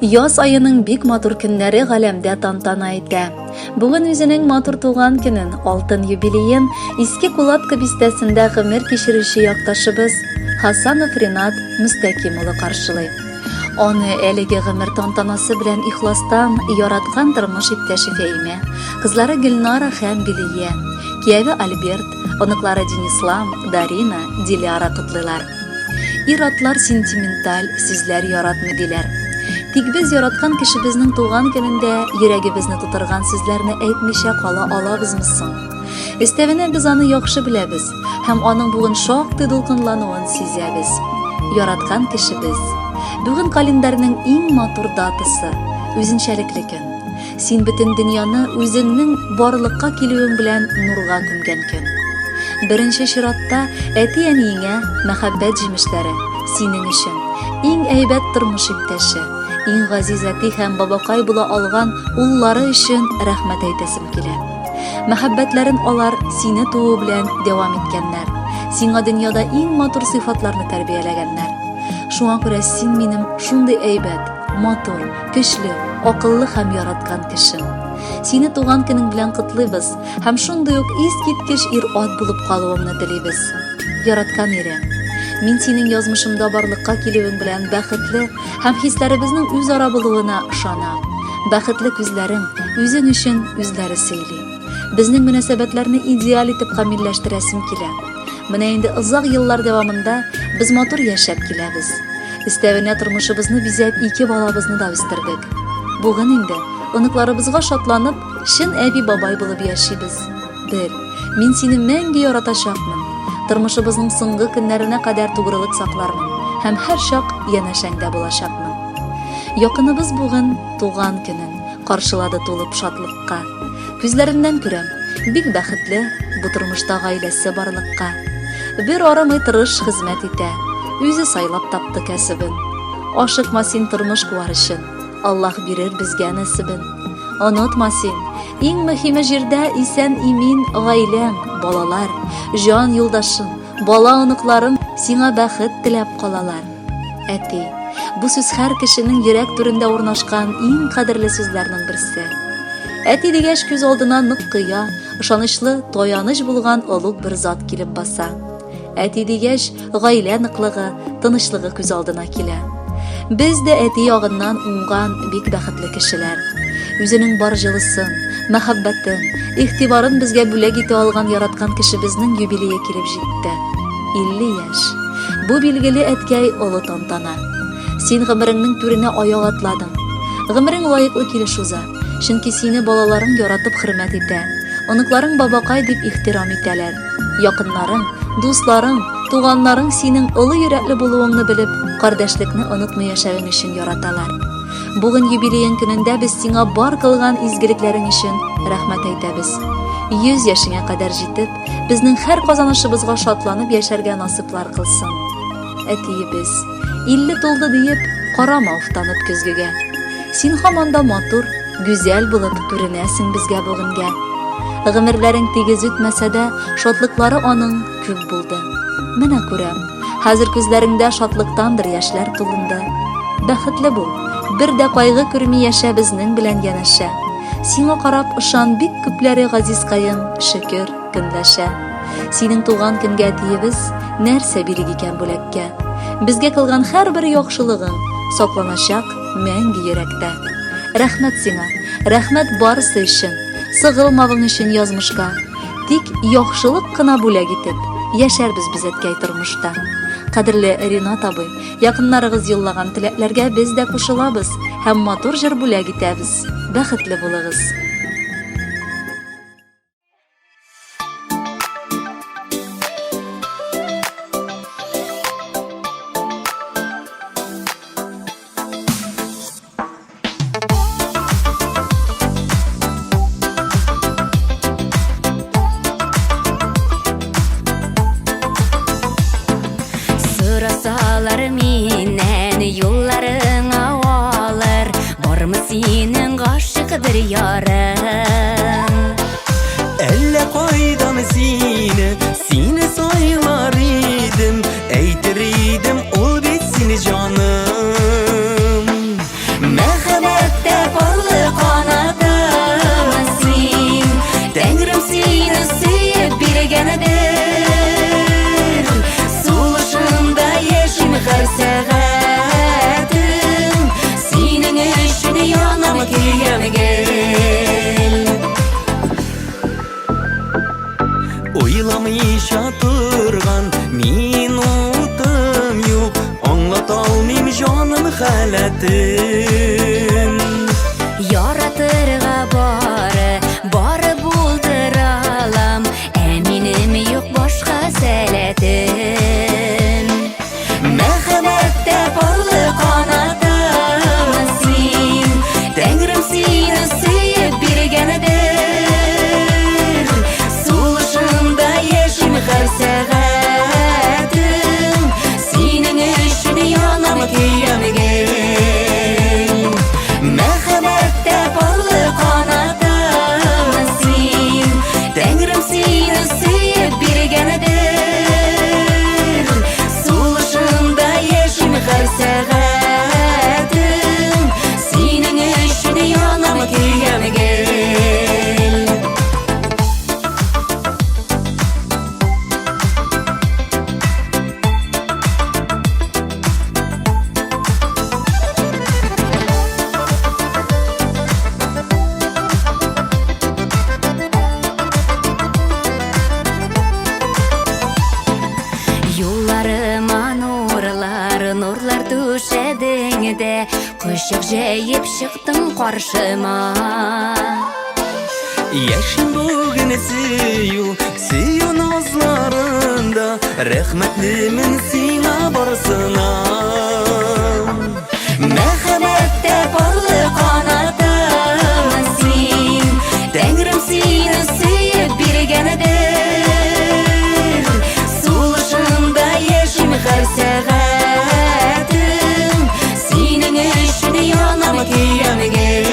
Яз аеның бик матур көннәре галәмдә тантана итә. Бүген үзенең матур туган көнен, алтын юбилеен Иске Кулатка бистәсендә гомер кичерүче якташыбыз Хасанов Ринат Мөстәким улы каршылый. Аны әлеге гомер тантанасы белән ихластан яраткан тормыш иптәше Фәимә, кызлары Гөлнара һәм Гөлия, кияве Альберт, оныклары Денислам, Дарина, Диляра котлыйлар. Ир-атлар сентименталь сүзләр яратмый диләр. Тик без яраткан кешебезнең туган көнендә йөрәгебезне тутырган сүзләрне әйтмичә кала алабызмы соң? Өстәвенә без аны яхшы беләбез һәм аның бүген шактый дулкынлануын сизәбез. Яраткан кешебез. Бүген календарьның иң матур датасы, үзенчәлекле көн. Син бөтен дөньяны үзеңнең барлыкка килүең белән нурга күмгән көн. Беренче чиратта әти-әниеңә мәхәббәт җимешләре, синең өчен иң әйбәт тормыш иптәше, иң газиз әти һәм бабакай була алган уллары өчен рәхмәт әйтәсем килә. Мәхәббәтләрен алар сине туу белән дәвам иткәннәр. Сиңа дөньяда иң матур сыйфатларны тәрбияләгәннәр. Шуңа күрә син минем шундый әйбәт, матур, көчле, акыллы һәм яраткан кешем. Сине туган көнең белән котлыйбыз һәм шундый ук искиткеч ир-ат булып калуыңны телибез. Яраткан ирем, мин синең язмышымда барлыкка килүең белән бәхетле һәм хисләребезнең үзара булуына ышанам. Бәхетле күзләрең үзең өчен үзләре сөйли. Безнең мөнәсәбәтләрне идеаль итеп камилләштерәсем килә. Менә инде озак еллар дәвамында без матур яшәп киләбез. Өстәвенә тормышыбызны бизәп ике балабызны да үстердек. Бүген инде оныкларыбызга шатланып, чын әби-бабай булып яшибез. Бел, мин сине мәңге яратачакмын. Тормышыбызның соңгы көннәренә кадәр тугрылык саклармын һәм һәрчак янәшәңдә булачакмын. Якыныбыз бүген туган көнен каршылады тулып шатлыкка. Күзләреннән күрәм, бик бәхетле бу тормышта гаиләсе барлыкка. Бер арымый тырыш хезмәт итә, үзе сайлап тапты кәсебен. Ашыкма син тормыш куар өчен, Аллаһ бирер безгә нәсебен. Онытма син, иң мөһиме җирдә исән-имин гаиләң, балалар, җан юлдашың, бала оныкларың сиңа бәхет теләп калалар. Әти, бу сүз һәр кешенең йөрәк түрендә урнашкан иң кадерле сүзләрнең берсе. Әти дигәч күз алдына нык кыя, ышанычлы таяныч булган олуг бер зат килеп баса. Әти дигәч, гаилә ныклыгы, тынычлыгы күз алдына килә. Без дә әти ягыннан уңган бик бәхетле кешеләр. Үзенең бар җылысын, мәхәббәтен, игътибарын безгә бүләк итә алган яраткан кешебезнең юбилее килеп җитте. 50 яшь. Бу билгеле әткәй олы тантана. Син гомереңнең түренә аяк атладың. Гомерең лаеклы килеш уза, чөнки сине балаларың яратып хөрмәт итә, оныкларың бабакай дип ихтирам итәләр. Якыннарың, дусларың, туганнарың синең олы йөрәкле булуыңны белеп, кардәшлекне онытмый яшәвең өчен яраталар. Бүген юбилеең көнендә без сиңа бар кылган изгелекләрең өчен рәхмәт әйтәбез. 100 яшеңә кадәр җитеп, безнең һәр казанышыбызга шатланып яшәргә насыйплар кылсын. Әтиебез, 50 тулды диеп, карама уфтанып көзгегә. Син һаман да матур, гүзәл булып күренәсең безгә бүгенгә. Гомерләрең тигез үтмәсә дә, шатлыклары аның күп булды. Менә күрәм, хәзер күзләреңдә шатлыктандыр яшьләр тулынды. Бәхетле бул, бер дә кайгы күрми яшә безнең белән янәшә. Сиңа карап ышан бик күпләре газизкаем, шөкер, көнләшә. Синең туган көнгә әтиебез нәрсә бирик икән бүләккә? Безгә кылган һәрбер яхшылыгың сакланачак мәңге йөрәктә. Рәхмәт сиңа, рәхмәт барысы өчен, сыгылмавың өчен язмышка. Тик яхшылык кына бүләк итеп, яшәрбез без әткәй тормышта. Кадерле Ринат абый, якыннарыгыз юллаган теләкләргә без дә кушылабыз һәм матур җыр бүләк итәбез. Бәхетле булыгыз! Сорасалар миннән юлларың авалыр Бармы синең гашыйк бер ярың Әллә кайдан сине, сине сайлар идем Әйтер идем, ул бит сине җаным. халәтен. Яратырга бары, бары булдыралам, ә минем юк башка сәләтем. Мәхәббәттә парлы канатым син, Тәңрем сине сөеп биргәндер. Сулышымда яшим һәр сәгатем, Синең өчен янам, көям гел. Мәхәббәттә парлы канатым син, Тәңрем сине сөеп биргәндер. Сулышымда яшим һәр сәгатем, Синең өчен янам, көям гел. Юлларыма нурлар, нурлар түшәдең дә, Кочак җәеп чыктың каршыма. Яшим бүген сөю, сөю назларында, Рәхмәтлемен сиңа барысына. Мәхәббәттә парлы канатым син, Тәңрем сине сөеп биргәндер. Сулышымда яшим һәр сәгатем, Синең өчен янам, көям гел.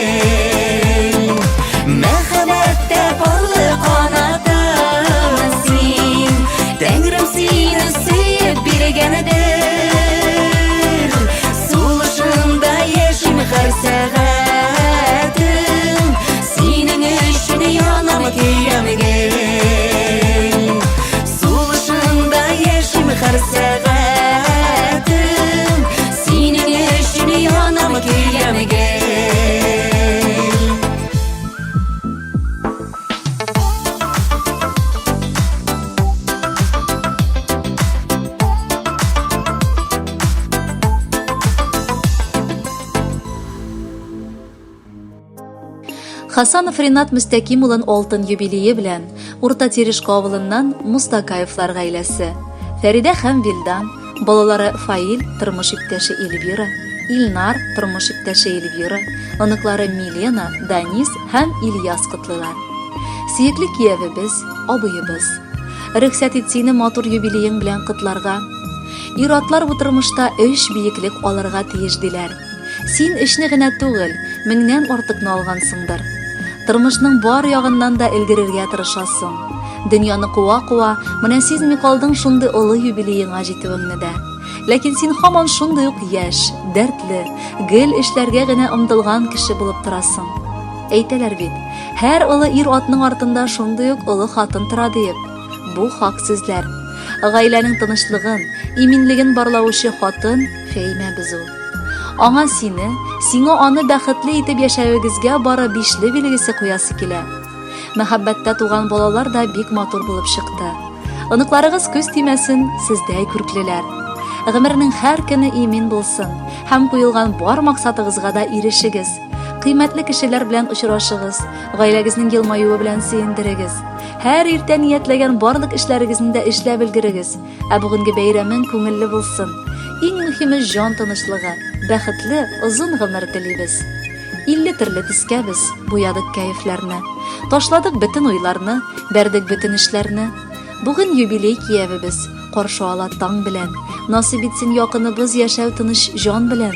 Мәхәббәттә парлы канатым син, Тәңрем сине сөеп биргәндер. Сулышымда яшим һәр сәгатем, Синең өчен янам, көям гел. Сулышымда яшим һәр сәгатем, Синең өчен янам, көям гел. Хасанов Ринат Мөстәким улын алтын юбилее белән Урта Терешка авылыннан Мустакаевлар гаиләсе, Фәридә һәм Вилдан, балалары Фаил, тормыш иптәше Эльвира, Илнар, тормыш иптәше Эльвира, оныклары Милена, Данис һәм Ильяс котлыйлар. Сөекле киявебез, абыебыз. Рөхсәт ит сине матур юбилеең белән котларга. Ир-атлар бу тормышта өч биеклек алырга тиеш диләр. Син өчне генә түгел, меңнән артыкны алгансыңдыр. Тормышның бар ягыннан да өлгерергә тырышасың. Дөньяны куа-куа, менә сизми калдың шундый олы юбилееңа җитүеңне дә. Ләкин син һаман шундый ук яшь, дәртле, гел эшләргә генә омтылган кеше булып торасың. Әйтәләр бит, һәр олы ир-атның артында шундый ук олы хатын тора диеп. Бу хак сүзләр. Гаиләнең тынычлыгын, иминлеген барлаучы хатын Фәймәбез ул. Аңа сине, сиңа аны бәхетле итеп яшәвегезгә бары бишле билгесе куясы килә. Мәхәббәттә туган балалар да бик матур булып чыкты. Оныкларыгыз күз тимәсен, сездәй күрклеләр. Гомернең һәр көне имин булсын һәм куелган бар максатыгызга да ирешегез. Кыйммәтле кешеләр белән очрашыгыз, гаиләгезнең елмаюы белән сөендерегез. Һәр иртә ниятләгән барлык эшләрегезне дә эшләп өлгерегез. Ә бүгенге бәйрәмең күңелле булсын. Иң мөһиме җан тынычлыгы, бәхетле, озын гомер телибез. 50 төрле төскә без буядык кәефләрне. Ташладык бөтен уйларны, бәрдек бөтен эшләрне. Бүген юбилей киявебез каршы ала таң белән. Насыйп итсен якыныбыз яшәү тыныч җан белән.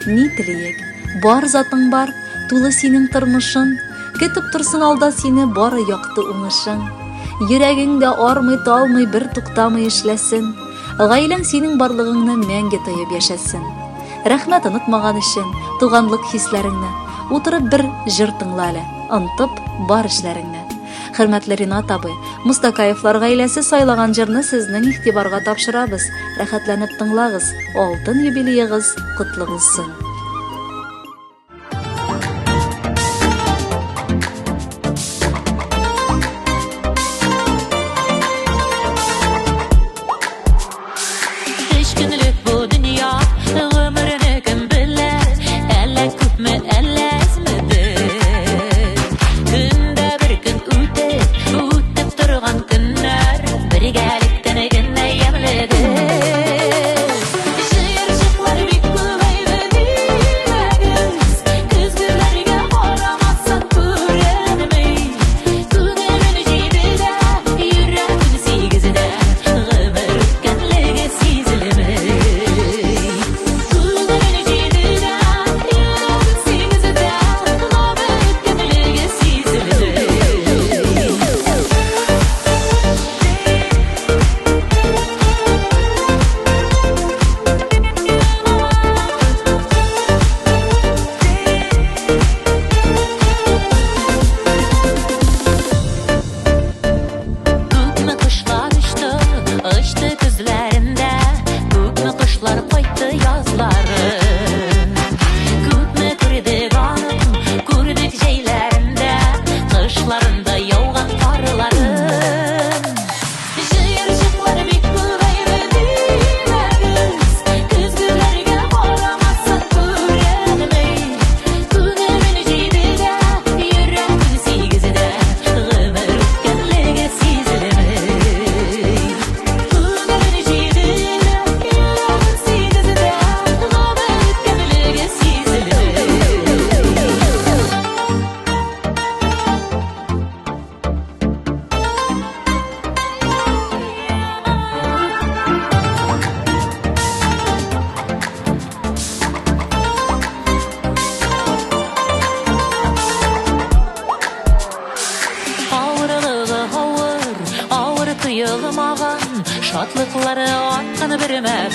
Ни телиек? Бар затың бар, тулы синең тормышың. Көтеп торсын алда сине бары якты уңышың. Йөрәгең дә армый, талмый, бер туктамый эшләсен. Гаиләң синең барлыгыңны мәңге тоеп яшәсен. Рәхмәт онытмаган өчен, туганлык хисләреңне. Утырып бер җыр тыңла әле, онтып бар эшләреңне. Хөрмәтле Ринат абый, Мустакаевлар гаиләсе сайлаган җырны сезнең игътибарга тапшырабыз. Рәхәтләнеп тыңлагыз, алтын юбилеегыз котлы булсын. Өч көнлек бу дөнья, гомерне кем белә?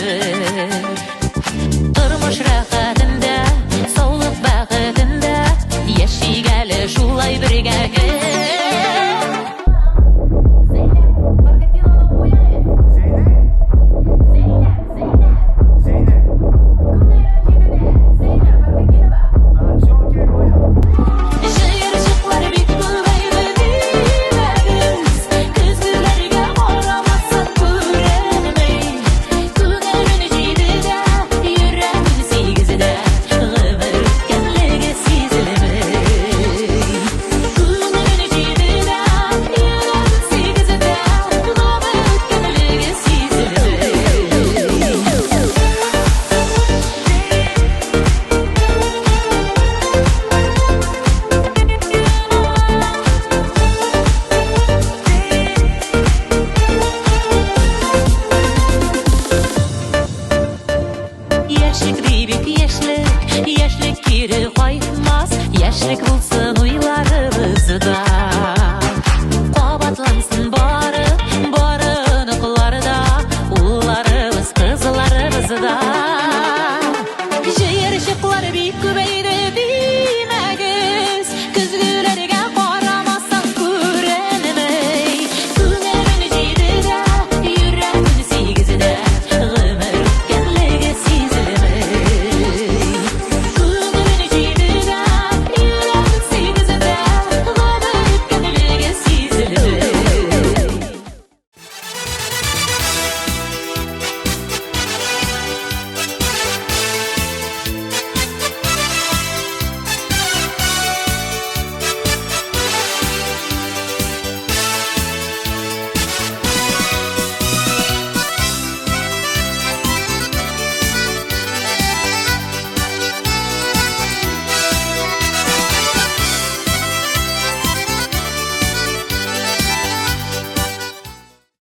барыбер. Тормыш рәхәтендә, саулык бәхетендә яшик әле шулай бергә гел. Җыерчыклар бик күбәйде димәгез, көзгеләргә карамасаң күренми. Күңелен җидедә, йөрәген сигездә, гомер үткәнлеге сизелми. Күңелен җидедә, йөрәген сигездә, гомер үткәнлеге сизелми. Яшьлек дибик, яшьлек, яшьлек кире кайтмас, яшьлек булсын уйларыбызда. Кабатлансын бары, бары оныкларда, улларыбыз, кызларыбызда.